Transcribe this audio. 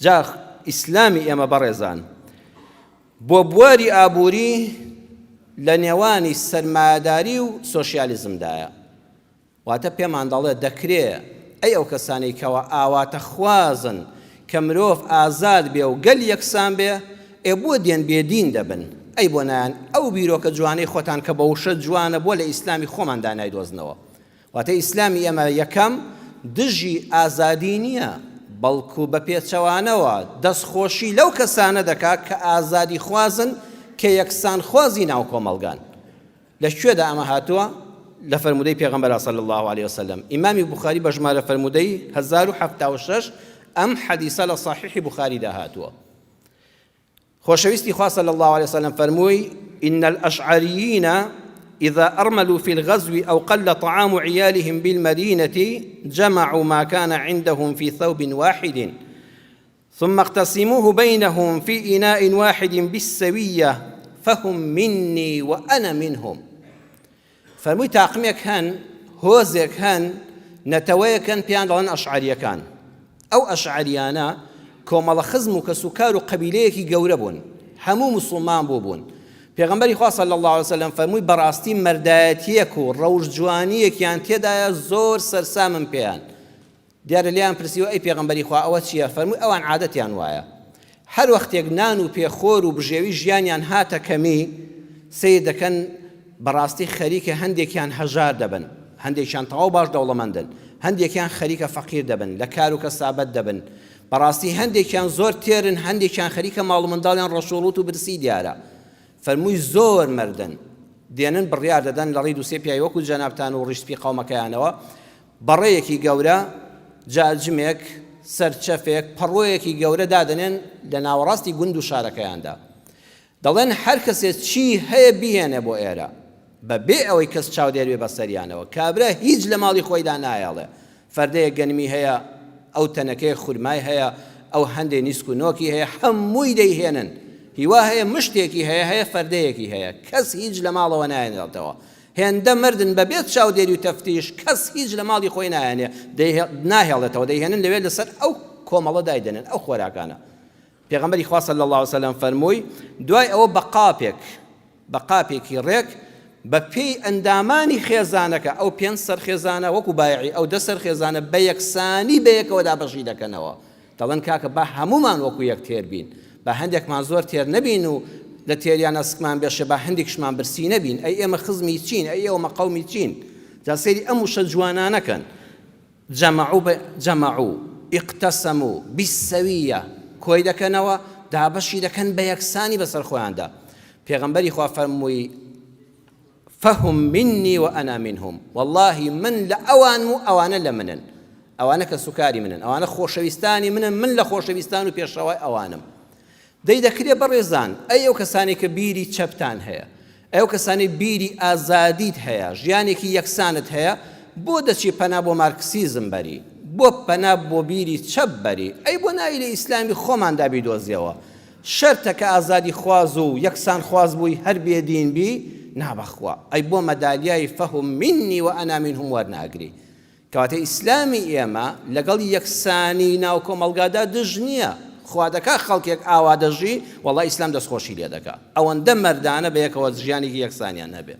جا ئیسلامی ئێمە بەڕێزان بۆ بواری ئابووری لە نێوانی سەرمایەداری و سۆشیالیزمدایە. واتە پێمان دەڵێ دەکرێ ئەی ئەو کەسانەی کەوا ئاواتەخوازن کە مرۆڤ ئازاد بێ و گەل یەکسان بێ، ئێ بۆ دێن بێ دین دەبن؟ ئەی بۆ نایەن ئەو بیرۆکە جوانەی خۆتان کە بە وشە جوانە بۆ لە ئیسلامی خۆماندا نایدۆزنەوە؟ واتە ئیسلامی ئێمە یەکەم دژی ئازادی نییە، بەڵکو بە پێچەوانەوە دەستخۆشی لەو کەسانە دەکا کە ئازادیخوازن کە یەکسانخوازی ناو کۆمەڵگان. لە کوێدا ئەمە هاتووە؟ لە فەرموودەی پێغەمبەرا صلی اللە علیە وسلم، ئیمامی بوخاری بە ژمارە فەرموودەی 1076 ئەم حەدیسە لە صحیحی بوخاریدا هاتووە. خۆشەویستی خوا صلی اللە علیە وسلم فەرمووی إن الأشعريين إذا أرملوا في الغزو أو قل طعام عيالهم بالمدينة جمعوا ما كان عندهم في ثوب واحد ثم اقتسموه بينهم في إناء واحد بالسوية فهم مني وأنا منهم فەرمووی تاقمێک هەن هۆزێک هەن نەتەوەیەکن پێیان دەڵێن ئەشعەریەکان ئەو ئەشعەریانە کۆمەڵە خزم و کەسوکار و قەبیلەیەکی گەورە بوون هەموو مسلمان بوو بوون پێغەمبەری خوا صلی الله علیه وسلم فەرمووی بەڕاستی مەردایەتیەک و ڕەوش جوانیەکیان تێدایە زۆر سەرسامم پێیان دیارە لێیان پرسیوە ئەی پێغەمبەری خوا ئەوە چییە؟ فەرمووی ئەوان عادەتیان وایە هەر وەختێک نان و پێخۆر و بژێوی ژیانیان هاتە کەمی سەیر دەکەن بەڕاستی خەریکە هەندێکیان هەژار دەبن هەندێکیان تەواو باش دەوڵەمەندن هەندێکیان خەریکە فەقیر دەبن لە کار و کەسابەت دەبن بەڕاستی هەندێکیان زۆر تێرن هەندێکیان خەریکە ماڵ و منداڵیان ڕەشۆڵوت و برسی دیارە فەرمووی زۆر مەردن دێنن بڕیار دەدەن لە ڕێی دووسێ پیاوی وەکو جەنابتان و ڕیشسپی قەومەکەیانەوە بەڕەیەکی گەورە، جاجمێک، سەرچەفێک، پەڕۆیەکی گەورە دادەنێن لە ناوەڕاستی گوند و شارەکەیاندا. دەڵێن هەر کەسێ چی هەیە بیهێنێ بۆ ئێرە. بە بێ ئەوەی کەس چاودێر بێ بەسەریانەوە. کابرا هیچ لە ماڵی خۆیدا نایەڵێ. فەردەیەک گەنمی هەیە، ئەو تەنەکەیەک خورمای هەیە، ئەو هەندێ نیسک و نۆکی هەیە، هەمووی دەیهێنن. هیوا هەیە مشتێکی هەیە، هەیە فەردەیەکی هەیە. کەس هیچ لە ماڵەوە نایەنێتەوە. هێندە مردن بە بێ چاودێری و تەفتیش کەس هیچ لە ماڵی خۆی نایەنێ ناهێڵێتەوە دەیهێنن لەوێ لەسەر ئەو کۆمەڵە دایدەنێن ئەو خۆراکانە پێغەمبەری خوا صلی الله علیه وسلم فەرمووی دوای ئەوە بە قاپێک بە قاپێکی ڕێک بە پێی ئەندامانی خێزانەکە ئەو پێنج سەر خێزانە وەکو بایعی ئەو دە سەر خێزانە بە یەکسانی بە یەکەوە دابەشی دەکەنەوە دەڵێن کاکە با هەموومان وەکو یەک تێر بین، با هەندێکمان زۆر تێر نەبین و لە تێریانا سکمان بێشێ، با هەندێکیشمان برسی نەبین، ئەی ئێمە خزمی چین، ئەی ئێوە قەومی چین؟ جا سەیری ئەم وشە جوانانە کەن، جەمعو بە جەمعو، اقتسمو، بالسویە، کۆی دەکەنەوە، دابەشی دەکەن بە یەکسانی بەسەر خۆیاندا. پێغەمبەری خوا فەرمووی، فهم منی و انا منهم وەڵاهی من لە ئەوانم و ئەوانە لە منن ئەوانە کەسوکاری منن ئەوانە خۆشەویستانی منن من لە خۆشەویستان و پێشەوای ئەوانم دەی دەکرێ بەڕێزان ئەی ئەو کەسانی کە بیری چەپتان هەیە ئەو کەسانی بیری ئازادیت هەیە ژیانێکی یەکسانت هەیە بۆ دەچی پەنا بۆ مارکسیزم بەری بۆ پەنا بۆ بیری چەپ بەری ئەی بۆ ناوی لە ئیسلامی خۆماندا بیدۆزیەوە شەرتە کە ئازادیخواز و یەکسانخواز بووی هەر بێ دین بی؟ نا بەخوا. ئەی بۆ مەدالیای فهم منی و انا منهم وەرناگری؟ کەواتە ئیسلامی ئێمە لەگەڵ یەکسانی ناو کۆمەڵگادا دژ نییە. خوا دەکا خەڵکێک ئاوا دەژی، وەڵا ئیسلام دەستخۆشی لێ دەکا. ئەوەندە مەردانە بەیەکەوە ژیانێکی یەکسانیان هەبێ.